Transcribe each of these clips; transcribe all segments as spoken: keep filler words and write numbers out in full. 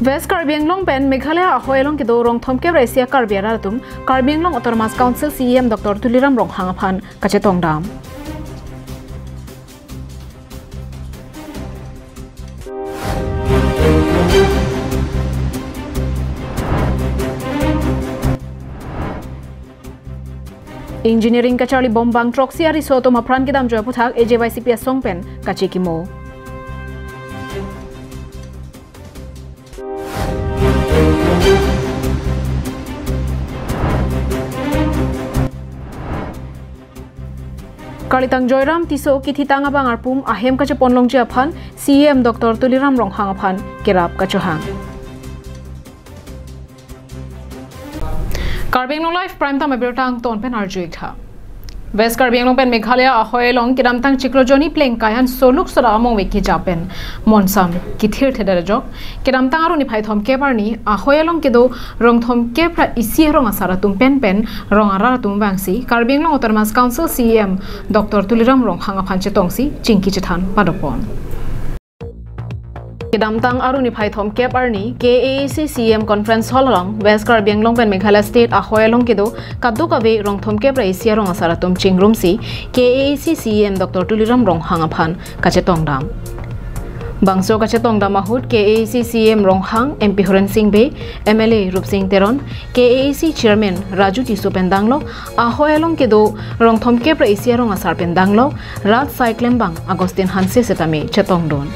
West Karbi Anglong pen Meghalaya ahoi along kedo rong thomkep ra isi a Karbi arat atum Karbi Anglong Autonomous Council C E M Doctor Tuliram Ronghang aphan kachetongdam. Engineering kacharlibom bang throksi ariso atum apran kedamjoi aphuthak A J Y C P asong pen kachikimo. Karlitang Joyram Tisso kithitang abang arpum ahem kacheponlongji aphan C E M Doctor Tuliram Ronghang aphan kerap kachohang. Karbi Anglong Live Prime Time abirta angton pen arju-ik tha. West Karbi Anglong pen Meghalaya ahoi along kedamtang chiklo jonni pleng kaihan soluk soda among vek kija pen monsam kithir theda ajok kedamtang arni phai thomkep arni ahoi along kedo rong thomkep ra isi rong asar atum pen pen rong arat atum vangsi Karbi Anglong Autonomous Council C E M Doctor Tuliram Ronghang aphan chetongsi chingki chethan padopon. Kedamtang arni phai thomkep arni K A A C C M Conference Hall along West Karbi Anglong pen Meghalaya State ahoi along kedo kadokave rong thomkep ra isi arong asar atum chingrumsi K A A C C M Doctor Tuliram Ronghang aphan kachetongdam. Bangso kachetongdam ahut K A A C C M Ronghang, M P Horen Sing Bey, M L A Rupsing Teron, K A A C Chairman Raju Tisso pen danglo, ahoi along kedo rong thomkep ra isi arong asar pen danglo, rat sai klembang Augustine Hanse setame chetongdun.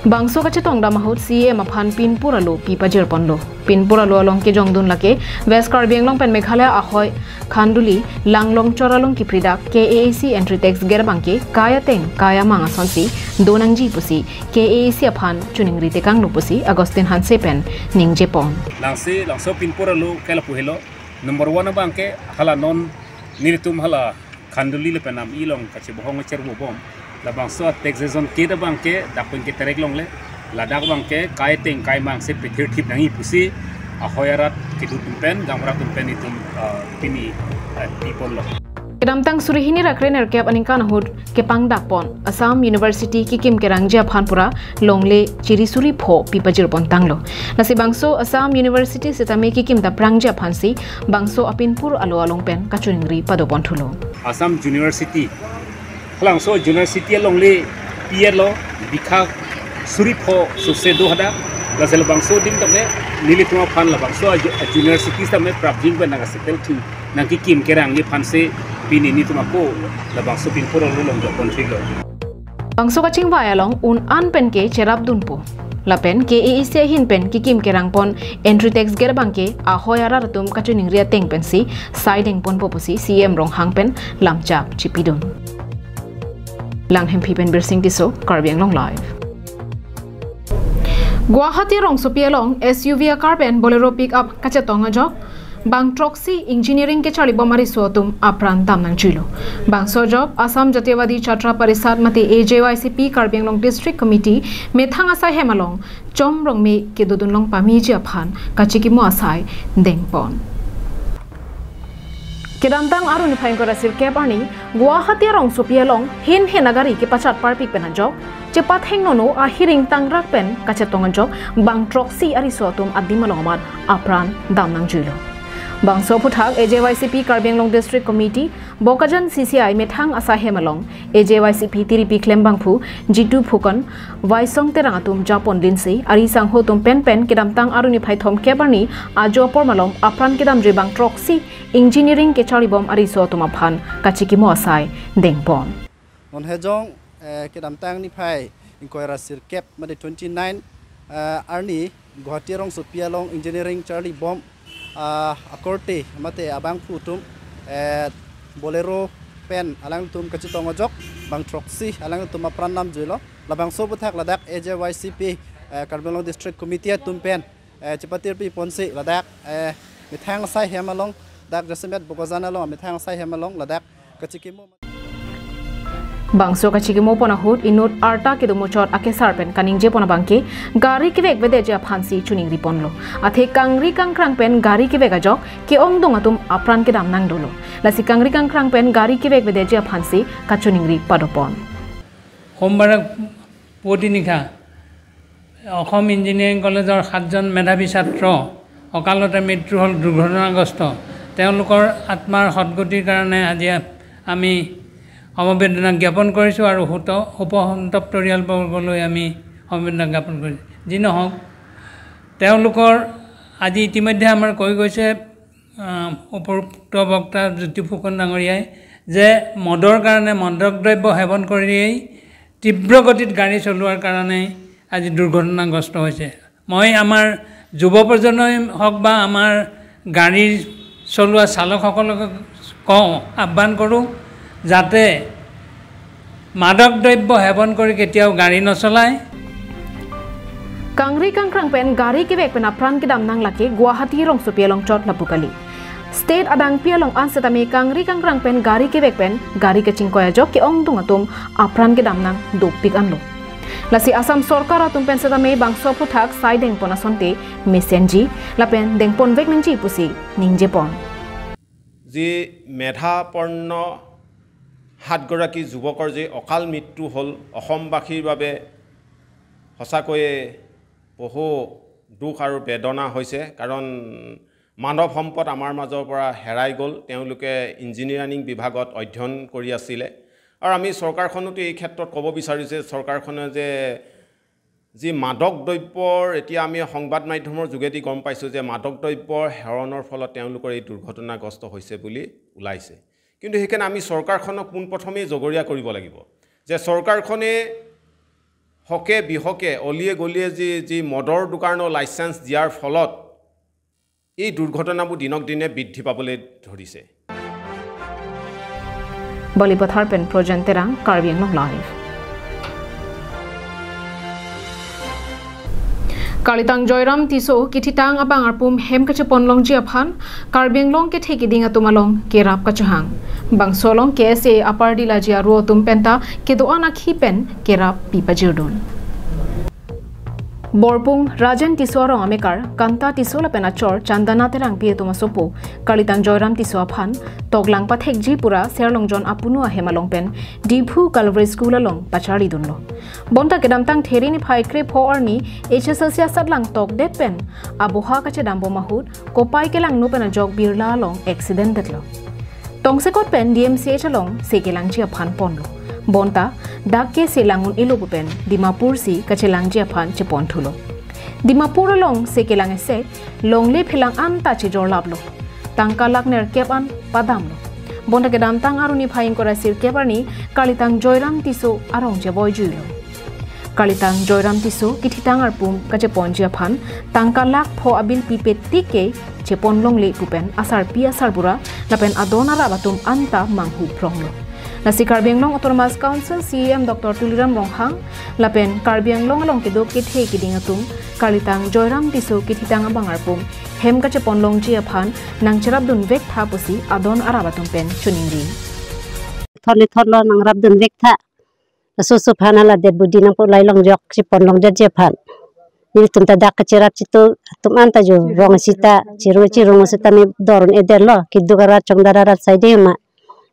Bangso kachetongdam ahut C E M aphan pinpur alo pi pajirponlo. Pinpur alo along kejongdun lake West Karbi Anglong pen Meghalaya ahoi Khanduli Langlong Chor along kipridak K A A C entry tax ger abangke kai ateng kai amang asonsi donangji pusi K A A C aphan choningri tekanglo pusi Augustine Hanse pen ningjepon. Langsi, langso pinpur alo ke lapu helo. Number one abangke hala non nelitum hala Khanduli lapen Nam-i along kachebohong cherubom. Labangso taxation kedam abangke dak pen keterek longle. Ladak abangke kai ateng kai amang si pethir thip nangji pusi ahoi arat kedo atum pen, gaonbura atum pen itum, ah, pini, ah, piponlo. Kedamtang suri hini ra krenerkep aningkan ahut kepangdakpon Assam University kikim kerangji aphan pura longle chiri suri pho pi pajirpon tanglo. Lasi bangso Assam University setame kikim ta prangji aphansi bangso apinpur alo along pen kachoningri padopon thulo. Assam University. Halangso University alongle P R lo bikha suri pho sose do hadak. Lasi labangso adim tame nelitum aphan labangso a, a University tame prapjin pen nang settle thu nangkikim kerangji aphansi pini nelitum ako labangso pinpur alo along jokpon thulo. Bangso kachingvai along un an pen ke cherapdunpo. Lapen K A A C ahin pen kikim kerangpon entry tax ger abangke ahoi arat atum kachoningri ateng pensi sai dengponpo pusi C E M Ronghang pen lamchak chipidun. Langhempi pen Birsing Tisso, Karbi Anglong Live. Guwahati rongsopi along S U V akar pen Bolero pickup kachetong ajok bang throksi engineering kecharlibom ariso atum apran damnangjuilo. Bangso ajok Assam Jatiyawadi Chhatra Parishad mate A J Y C P Karbi Anglong District Committee methang asai hem along chom rongme kedodun long pameji aphan kachikimo asai dengpon. Kedamtang arni phai ingkoi ra sirkep arni Guwahati arongsopi along hin hin agari kepachat parpik pen ajok chepathengnono ahiring tangrak pen kachetong ajok bang throksi ariso atum adim along amat apran damnangjuilo. Bangso aphuthak A J Y C P Karbi Anglong District Committee Bokajan C C I methang asai hem along A J Y C P tiripi klembangphu Jitu Phukan, Waisong Terang atum japon linsi ari sangho atum pen pen kedamtang arni phai thomkep arni ajo apor malom apran kedamjui bang throksi engineering kecharlibom ariso atum aphan kachikimo asai dengpon. Non hejong, eh, kedamtang niphai ingkoi ra sirkep mate twenty nine, eh, arni Guwahati arongsopi along engineering charlibom, ah, akorte mate abangphu atum, eh, Bolero pen alangtum kachetong ajok bang throksi alangtum apran damjuilo. Labangso aphuthak ladak A J Y C P, eh, Karbi Anglong District Committee atum pen, eh, chepatirpiponsi ladak, eh, methang asai hem along, dak jasemet Bokajan along methang asai hem along ladak kachikimo. Bangso kachikimopon ahut inut arta kedo muchot akesar pen kaningjepon abangke gari kevekvedeji aphansi choningriponlo. Athe kangri kangkrang pen gari kevek ajok ke-ongdung atum apran kedamnang dolo. Lasi kangri kangkrang pen gari kevekvedeji aphansi kachoningri padopon. Hombarak podi nikha অসম ইঞ্জিনিয়াৰিং কলেজৰ সাতজন মেধাৱী ছাত্ৰ অকালতে মৃত্যু হ'ল, দুৰ্ঘটনাগ্ৰস্ত। তেওঁলোকৰ আত্মাৰ সদগতিৰ কাৰণে আজি আমি সমবেদনা জ্ঞাপন কৰিছোঁ আৰু শোত-, শোকসন্তপ্ত পৰিয়ালবৰ্গলৈ আমি সমবেদনা জ্ঞাপন কৰিছোঁ। যি নহওক, তেওঁলোকৰ আজি ইতিমধ্যে আমাৰ কৈ গৈছে, আহ, উপৰোক্ত বক্তা জ্যোতি ফুকন ডাঙৰীয়াই, যে মদৰ কাৰণে, মাদক দ্ৰব্য সেৱন কৰিয়েই তীব্ৰ গতিত গাড়ী চলোৱাৰ কাৰণে আজি দুৰ্ঘটনাগ্ৰস্ত হৈছে। মই আমাৰ যুৱ প্ৰজন্মই হওক বা আমাৰ গাড়ী চলোৱা চালকসকলক কওঁ, আহ্বান কৰোঁ, যাতে মাদক দ্ৰব্য সেৱন কৰি কেতিয়াও গাড়ী নচলায়। Kangri kangkrang pen gari kevek pen apran kedam nang lake Guwahati rongsopi along chot lapu kali. State adangpi along an setame kangri kangkrang pen gari kevek pen gari kachingkoi ajok ke-ongdung atum apran kedam nang dopik anlo. Lasi Assam sorkar atum pen setame bangso aphuthak sai dengpon asonte mesenji lapen dengponvek nangji pusi ningjepon. যি মেধাপন্ন সাতগৰাকী যুৱকৰ যি অকাল মৃত্যু হ'ল, অসমবাসীৰ বাবে সঁচাকৈয়ে বহু দুখ আৰু বেদনা হৈছে। কাৰণ মানৱ সম্পদ আমাৰ মাজৰ পৰা হেৰাই গ'ল। তেওঁলোকে ইঞ্জিনিয়াৰিং বিভাগত অধ্যয়ন কৰি আছিলে। আৰু আমি চৰকাৰখনতো এই ক্ষেত্ৰত ক'ব বিচাৰোঁ যে চৰকাৰখনে যে যি মাদক দ্ৰব্যৰ, এতিয়া আমি সংবাদ মাধ্যমৰ যোগেদি গম পাইছোঁ যে মাদক দ্ৰব্যৰ সেৱনৰ ফলত তেওঁলোকৰ এই দুৰ্ঘটনাগ্ৰস্ত হৈছে বুলি ওলাইছে। কিন্তু সেইকাৰণে আমি চৰকাৰখনক পোনপ্ৰথমেই জগৰীয়া কৰিব লাগিব যে চৰকাৰখনে হকে বিহকে অলিয়ে গলিয়ে যি, যি মদৰ দোকানৰ লাইচেন্স দিয়াৰ ফলত এই দুৰ্ঘটনাবোৰ দিনক দিনে বৃদ্ধি পাবলৈ ধৰিছে। Balipathar pen Projan Terang, Karbi Anglong Live. Kalitang Joyram Tisso kithitang abang arpum hem kachepon longji aphan Karbi Anglong kethe kiding atum along kerap kachohang. Bangso along K S A Upper Dilaji aro atum penta kedo-an akhi pen kerap pipajirdun. Borpung Rajen Tisso arong amekar Kanta Tisso lapen achor Chandana Terangpi atum asopo Kalitang Joyram Tisso aphan toklang pathekji pura Serlongjon apunu ahem along pen Diphu Calvary School along pacharlidunlo. Bonta kedamtang Theri niphai krepho arni H S L C asatlang tokdet pen aboha kachedambom ahut kopai kelangno pen ajok birla along accident detlo. Tongsekot pen D M C H along se kelangji aphan ponlo. Bonta dak ke se lang un-elo pu pen Dimapur si kachelangji aphan cheponthulo. Dimapur along se kelang esek longle phelang anta chejorlaplo. Tangka lakh nerkep an padamlo. Bonta kedamtang arni phai ingkoi ra sirkep arni Kalitang Joyram Tisso arong chevoi juilo. Kalitang Joyram Tisso kithitang arpum kacheponji aphan tangka lakh pho abill pipe tik ke chepon longle pu pen asarpi asarbura lapen adon arap atum anta manghu pronglo. Lasi Karbi Anglong Autonomous Council C E M Doctor Tuliram Ronghang lapen Karbi Anglong along kedo kethe kiding atum Kalitang Joyram Tisso kithitang abang arpum hem kachepon longji aphan nangcherapdun vektha pusi adon arap atum pen choningri. Thorli thorlo nangrapdun vektha. Laso so aphan hala det budi nangpo, lai long jok chepon longji aphan. Nelitum ta dak kacherap chitu atum anta jo rong sita, chirung chirung sita me dor un-edetlo, keduk arat chongdar arat saide ma.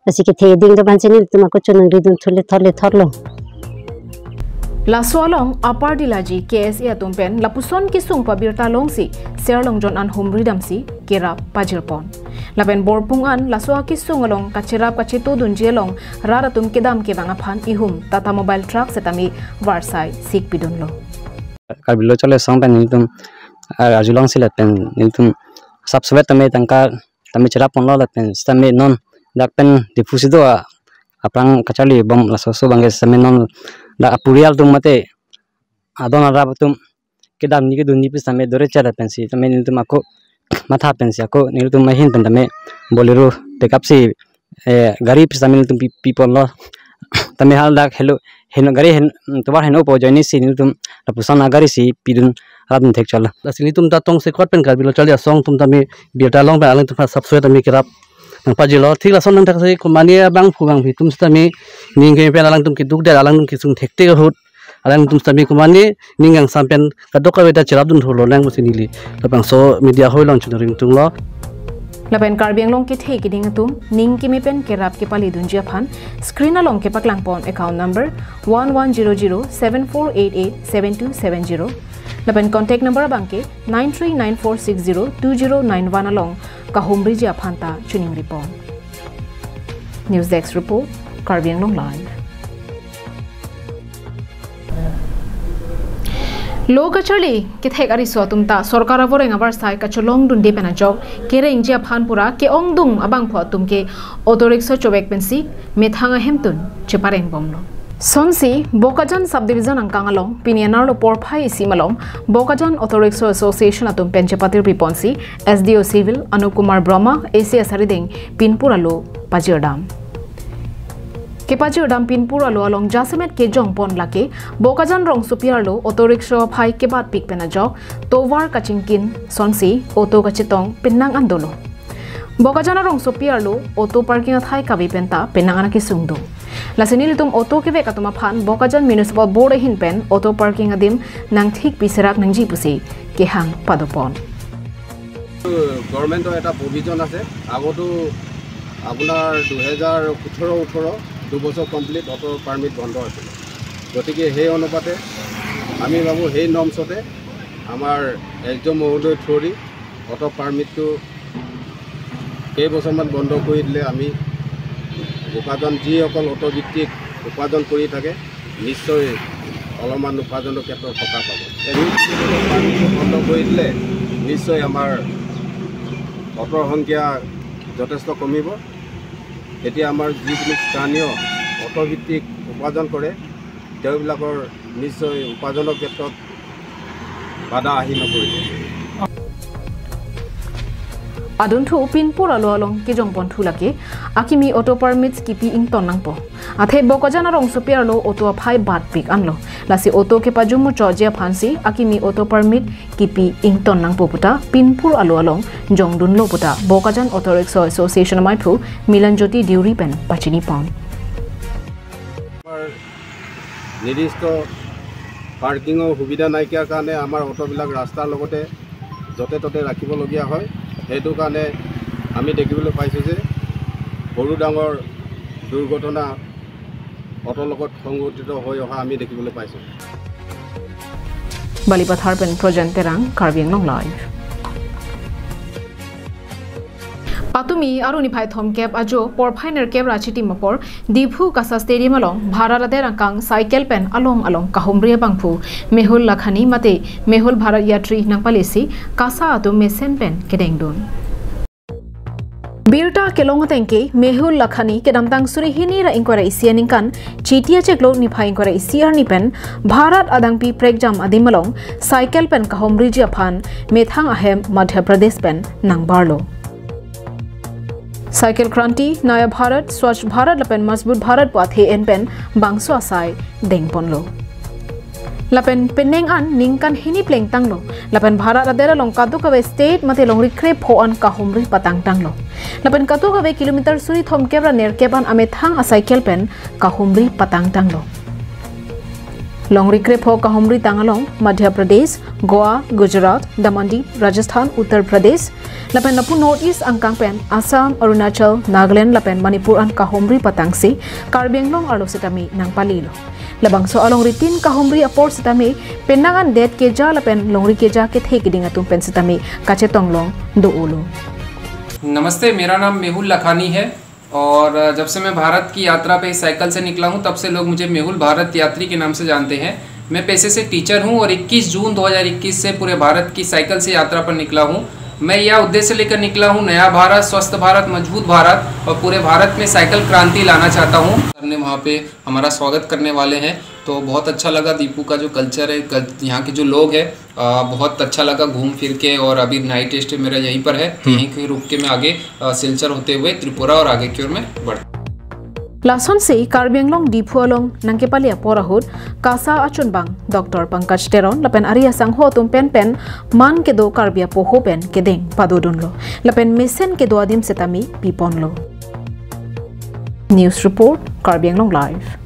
Lasi kethe ding do bansi nelitum ako choningridun thule thorli thorlo. Laso along Upper Dilaji K S A atum pen lapuson kesung pabirta longsi Serlongjon an humri damsi kerap pajirpon. Lapen Borpung an laso akesung along kacherap kachetodunji along rat atum kedam kevang aphan ihum Tata Mobile Truck setame varsai sikpidunlo. Karbi lo chole song pen nelitum, ah, arjulongsi lapen nelitum sap sowet tame tangka tame cherapponlo lapen sitame non dak pen Diphu si do, ah, aphrang kacharlibom laso so abangke sitame non dak apurial atum mate adon arap atum kedamji kedunji pu sitame dore chara pensi tame nelitum ako matha pensi ako nelitum ahin pen tame Bolero pickup si, eh, gari pu sitame nelitum pi, piponlo. Tame hal dak helo heno gari hen tovar heno po ajoine si nelitum lapuson agari si pidun rapdun thekchotlo. Lasi nelitum ta tongsekot pen Karbi lo charli asong atum tame birta long pen alangtum sap sowet tame kerap nangpajirlo. Thik lason nangthaksi komane abangphu abangphi atum sitame ning keme pen alangtum kedukdet, alangtum kesung thekthek ahut alangtum sitame komane ning kangsam pen kadokave ta cherapdun thulo nang pusi neli labangso media hoi along choningri ingtunglo. Lapen Karbi Anglong kethe kiding atum ning keme pen kerap kepalidunji aphan screen along kepaklangpon account number one one zero zero seven four eight eight seven two seven zero, Lapen contact number abangke nine three nine four six zero two zero nine one along kahumriji aphanta chiningripon. News Desk Report, Karbi Anglong Live. Lo kacharli kethek ariso atumta sorkar avoreng avarsai kacholongdunde pen ajok kerengji aphan pura ke-ongdung abangphu atum ke auto rickshaw chovek pensi methang ahemtun cheparengbomlo. Sonsi Bokajan Subdivision angkang along pini anerlo porphai isi malom Bokajan Auto Rickshaw Association atum pen chepatirpiponsi S D O Civil Anup Kumar Brahma A C S arideng pinpur alo pajirdam. Kepajirdam pinpur alo along jasemet kejongpon lake Bokajan rongsopi arlo auto rickshaw aphai kebatpik pen ajok tovar kachingkin sonsi auto kachetong penang an dolo. Bokajan arongsopi arlo auto parking athai kave penta penang an akesung do. Lasi nelitum auto kevek atum aphan Bokajan Municipal Board ahin pen auto parking adim nangthik piserak nangji pusi kehang padopon. গভৰ্ণমেণ্টৰ এটা প্ৰভিজন আছে। আগতো আপোনাৰ দুহেজাৰ সোতৰ ওঠৰ দুবছৰ complete auto permit বন্ধ আছিলে। গতিকে সেই অনুপাতে আমি ভাবোঁ সেই নৰ্মছতে আমাৰ এছ ডি অ' মহোদয় থ্ৰুদি অটো পাৰ্মিটটো কেইবছৰমান বন্ধ কৰি দিলে আমি উপাৰ্জন, যিসকল অটো ভিত্তিক উপাৰ্জন কৰি থাকে, নিশ্চয় অলপমান উপাৰ্জনৰ ক্ষেত্ৰত সকাহ পাব। এই ৰুট যিকোনো পাৰ্মিটটো বন্ধ কৰি দিলে নিশ্চয় আমাৰ অটোৰ সংখ্যা যথেষ্ট কমিব। তেতিয়া আমাৰ যিখিনি স্থানীয় অটো ভিত্তিক উপাৰ্জন কৰে, তেওঁবিলাকৰ নিশ্চয় উপাৰ্জনৰ ক্ষেত্ৰত বাধা আহি নপৰিব। Adunthu pinpur alo along kejongpon thu lake akimi auto permits kipi ington nangpo. Athe Bokajan arongsopi arlo auto aphai batpik anlo. Lasi auto kepajumuchotji aphansi akimi auto permit kipi ington nangpo puta pinpur alo along jongdunlo puta Bokajan Auto Rickshaw Association amaiphu Milan Jyoti Deuri pen pachinipon. আমাৰ নিৰ্দিষ্ট পাৰ্কিঙৰ সুবিধা নাইকিয়াৰ কাৰণে আমাৰ অটোবিলাক ৰাস্তাৰ লগতে য'তে ত'তে ৰাখিবলগীয়া হয়। সেইটো কাৰণে আমি দেখিবলৈ পাইছোঁ যে সৰু ডাঙৰ দুৰ্ঘটনা অটোৰ লগত সংঘটিত হৈ অহা আমি দেখিবলৈ পাইছোঁ। Balipathar pen Projen Terang, Karbi Anglong Live. Patumi aruni phai thomkep ajo porphai nerkep ra chitim apor Diphu Kasa Stadium along Bharat adet angkang cycle pen along along kahumri abangphu Mehul Lakhani mate Mehul Bharat Yatri nangpalesi Kasa atum mesen pen kedengdun. Birta kelong atengke Mehul Lakhani kedamtang suri hini ra ingkoi ra isi aningkan Chiti achiklo niphai ingkoi ra isi arni pen Bharat adangpi prekjam adim along cycle pen kahumriji aphan methang ahem Madhya Pradesh pen nangbarlo. Cycle Kranti, Naya Bharat, Swachh Bharat lapen Mazboot Bharat pu athe en pen bangso asai dengponlo. Lapen penang an ningkan hini plengtanglo. Lapen Bharat adet along kadokave state mate longri krepho an kahumri patangtanglo. Lapen kadokave kilometer suri thomkep ra nerkep an amethang acycle pen kahumri patangtanglo. Longri krepho kahumri tang along Madhya Pradesh, Goa, Gujarat, Damandiv, Rajasthan, Uttar Pradesh, lapen lapu North East angkang pen Assam, Arunachal, Nagaland lapen Manipur an kahumri patangsi Karbi Anglong arlo sitame nangpalilo. Labangso alongri tin kahumri apor sitame penang an det keja lapen longri keja kethe keding atum pen sitame kachetong long do-olo. नमस्ते, मेरा नाम मेहुल लखानी है और जब से मैं भारत की यात्रा पे इस साइकिल से निकला हूँ, तब से लोग मुझे मेहुल भारत यात्री के नाम से जानते हैं। मैं पेशे से टीचर हूँ और इक्कीस जून दो हज़ार इक्कीस से पूरे भारत की साइकिल से यात्रा पर निकला हूँ। मैं यह उद्देश्य लेकर निकला हूँ, नया भारत, स्वस्थ भारत, मजबूत भारत और पूरे भारत में साइकिल क्रांति लाना चाहता हूँ। हमने वहाँ पे हमारा स्वागत करने वाले हैं, तो बहुत अच्छा लगा। दीपू का जो कल्चर है, कल-, यहाँ के जो लोग हैं, आ, बहुत अच्छा लगा घूम फिर के। और अभी नाइट स्टे मेरा यहीं पर है, तो यहीं के रुक के मैं आगे, आ, सिलचर होते हुए त्रिपुरा और आगे की ओर मैं बढ़ Lasonsi Karbi Anglong Diphu along nangkepali apor ahut Kasa achunbang Doctor Pankaj Teron lapen ari asangho atum pen pen man kedo Karbi apoho pen kedeng padodunlo lapen mesen kedo adim sitame piponlo. News report, Karbi Anglong Live.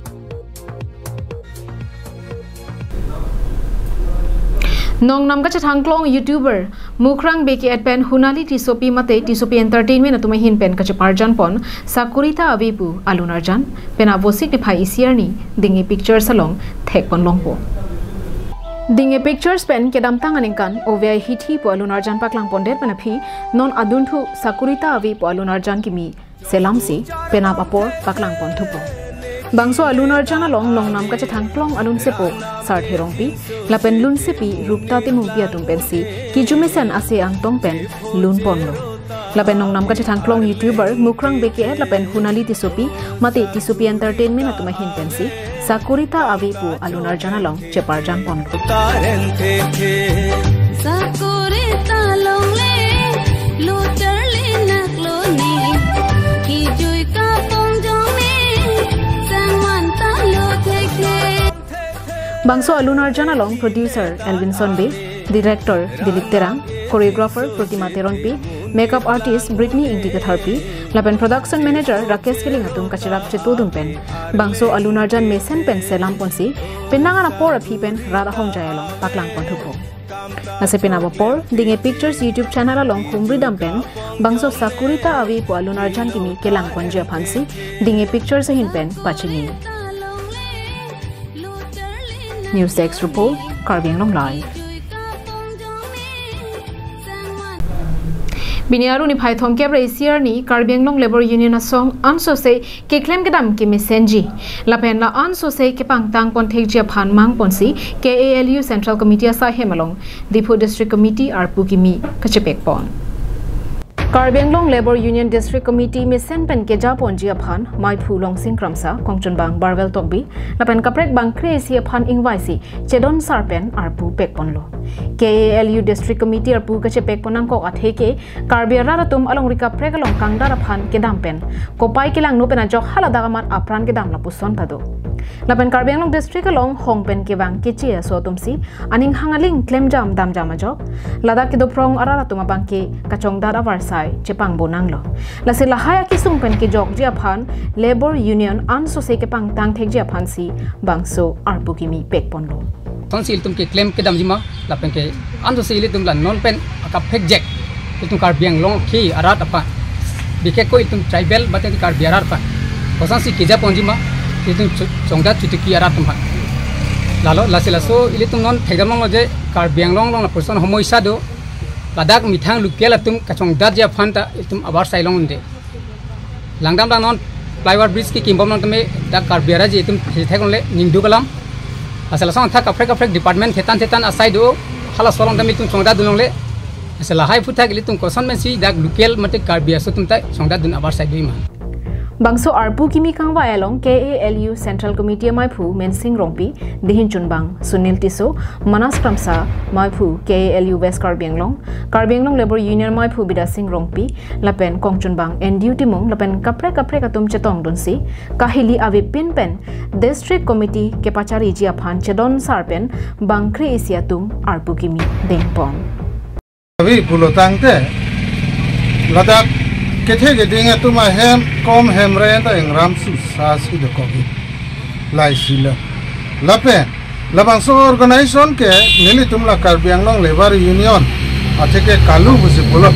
Nongnam kachethangklong YouTuber Mukrang Bey ke-et pen Hunali Tissopi mate Tissopi Entertainment atum ahin pen kacheparjanpon Sakurita Ave pu alun arjan pen Vosik niphai isi arni Dingi Pictures along thekpon longpo. Dinge Pictures pen kedamtang aningkan Ovai Hithi pu alun arjan paklang pondet pen aphi non adunthu Sakurita Ave pu alun arjan kimi selamsi penap apor paklang ponthupo. Bangso alun arjan along nongnam kachethang klong alun sepo Sarthe Rongpi lapen lunsepi Rupta Timungpi atum pensi kejumesen ase angtong pen lun ponlo. Lapen nongnam kachethang klong YouTuber Mukrang Bey K F lapen Hunali Tissopi mate Tissopi Entertainment atum ahin pensi Sakurita Ave pu alun arjan along cheparjan ponlo. Sakurita longle, lo charli nak lo ne, kijui kapong jong ne, sangwan ta lo thekthek. Bangso alun arjan along producer Elvinson Bey, director Dilip Terang, choreographer Protima Teronpi, makeup artist Britney Ingti Katharpi, lapen production manager Rakesh Killing atum kacherap chetudun pen bangso alun arjan mesen pen selam ponsi penang an apor aphi pen rat ahongjai along paklang ponthupo. Lasi penap apor Dinge Pictures YouTube channel along humri dam pen bangso Sakurita Ave pu alun arjan kimi kelang ponji aphansi Dinge Pictures ahin pen pachini. News Desk Report, Karbi Anglong Live. Bini arni phai thomkep ra isi arni Karbi Anglong Labour Union asong ansose keklem kedam kemesenji lapen la ansose kepangtang ponthekji aphan mang ponsi K A L U Central Committee asaihem along Diphu District Committee arpu kimi kachepek pon. Karbi Anglong Labour Union District Committee mesen pen keja ponji aphan maiphu Longsing Kramsa, kongchunbang Barwell Tokbi lapen kaprek bang kre-isi aphan ingvaisi chedon sar pen arpu pek ponlo. K A L U District Committee arpu kachepek pon nangkok atheke Karbi arat atum alongri kaprek along kangdar aphan kedam pen kopai kelangno pen ajok haladak amat apran kedam lapuson ta do. Lapen Karbi Anglong District along hong pen kevang keche aso atumsi aning hang aling klemjam damjam ajok ladak kedo phrong arat atum abangke kachongdat avarsai chepangbo nanglo. Lasi lahai akesung pen kejokji aphan Labour Union ansose kepangtang thekji aphansi bangso arpu kimi pek ponlo. Kosonsi ilitum keklem kedamji ma, lapen ke ansose ilitum la non pen akaphek jek ilitum Karbi Anglong ke arat aphan, bikhe ko ilitum tribal mate Karbi arat aphan kosonsi keja ponji ma, ilitum cho-, chongdat chotiki arat aphan. Lalo lasi laso ilitum non thekdam longlo je Karbi Anglong along lapuson homoisa do, ladak methang local atum kachongdatji aphan ta ilitum avarsai longde. Langdam lang non flyover bridge kekim bom nang tame dak Karbi arat aji atum thek longle ningduk alam. Asal asong thak kaprek kaprek department thetan thetan asai do, halaso along tame ilitum chongdatdun longle. Asal lahai aphuthak ilitum koson pensi dak local mate Karbi aso atum ta chongdatdun avarsai do iman. Bangso arpu kimi kangvai along K A L U Central Committee amaiphu Mensing Rongpi, dihin chunbang Sunil Tisso, Manas Kramsa, maiphu K A L U West Karbi Anglong, Karbi Anglong Labour Union maiphu Bidya Sing Rongpi, lapen kongchunbang N D U Timung lapen kaprek kaprek atum chetongdunsi kahili avepin pen District Committee kepachariji aphan chedon sar pen bang kre-isi atum arpu kimi dengpon. Abi pulo tangte ladak kethe keding atum ahem kom hem re ta ingram susa si dokok-i. Laisi lo. Lapen labangso organization ke nelitum la Karbi Anglong Labour Union atheke KALU pusi pulo.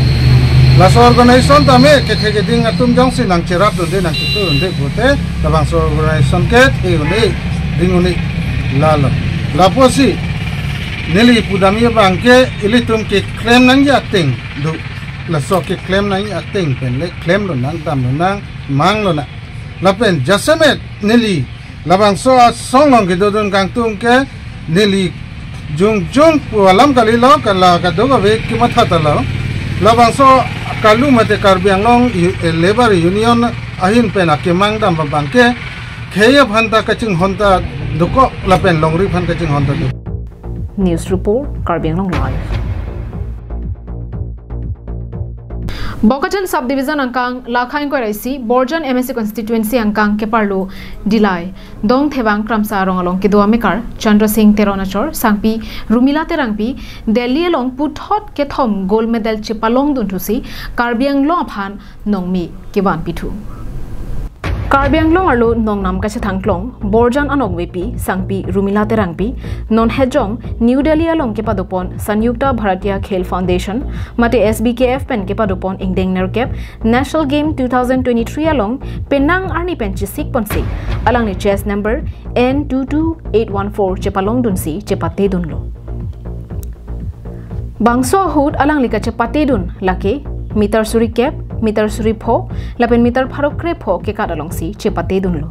Laso organization tame kethe keding atum jongsi nangcherapdunde nangchitudunde pute labangso organization ke the un-e ding un-e lalo. Lapusi neli pudamji abangke ilitum keklem nangji ateng do. Laso keklem nangji ateng pen le klem lonang, dam lonang, mang lonang. Lapen jasemet neli labangso asong along kedodun kangtung ke neli jongjong pu alam kalilo, kala kadokave kematha ta lo. Labangso KALU mate Karbi Anglong U-, eh, Labour Union ahin pen akemang dam abangke khei aphan ta kachinghon ta dokok lapen longri aphan kachinghon ta do. News Report, Karbi Anglong Live. Bokajan Subdivision angkang lakha ingkoi ra isi, Borjan M A C Constituency angkang keparlo Dillai Dongthevang Kramsa arong along kedo amekar Chandra Singh Teron achor sangpi Rumila Terangpi Delhi along puthot kethom gold medal chepalongdunthusi Karbi Anglong aphan nongmi kevanpithu. Karbi Anglong arlo nongnam kachethang klong Borjan anokvepi sangpi Rumila Terangpi non hejong New Delhi along kepadopon Sanyukta Bharatiya Khel Foundation mate S B K F pen kepadopon ingdeng nerkep National Game two thousand twenty-three along penang arni pen chesikponsi alangli chest number N two two eight one four chepalongdunsi chepatedunlo. Bangso ahut alangli kachepatedun lake meter suri kep, meter suri pho, lapen meter pharo krepho kekat alongsi chepatedunlo.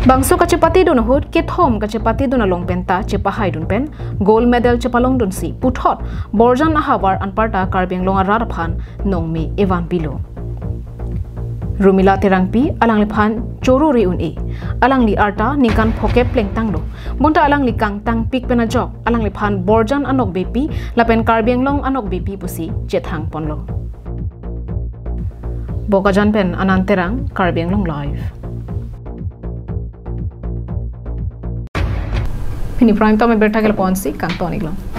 Bangso kachepatedun ahut kethom kachepatedun along penta chepahaidun pen gold medal chepalongdunsi puthot Borjan ahavar anparta Karbi Anglong arat aphan nongme evanpilo. Rumila Terangpi alangliphan choro re un-e. Alangli arta ningkan phokep plengtanglo. Bonta alangli kangtangpik pen ajok alangliphan Borjan anokbepi lapen Karbi Anglong anokbepi pusi chethangponlo. Bokajan pen Anand Terang, Karbi Anglong Live. Pini Prime Time abirta ke lapu-ansi kangton-iklo.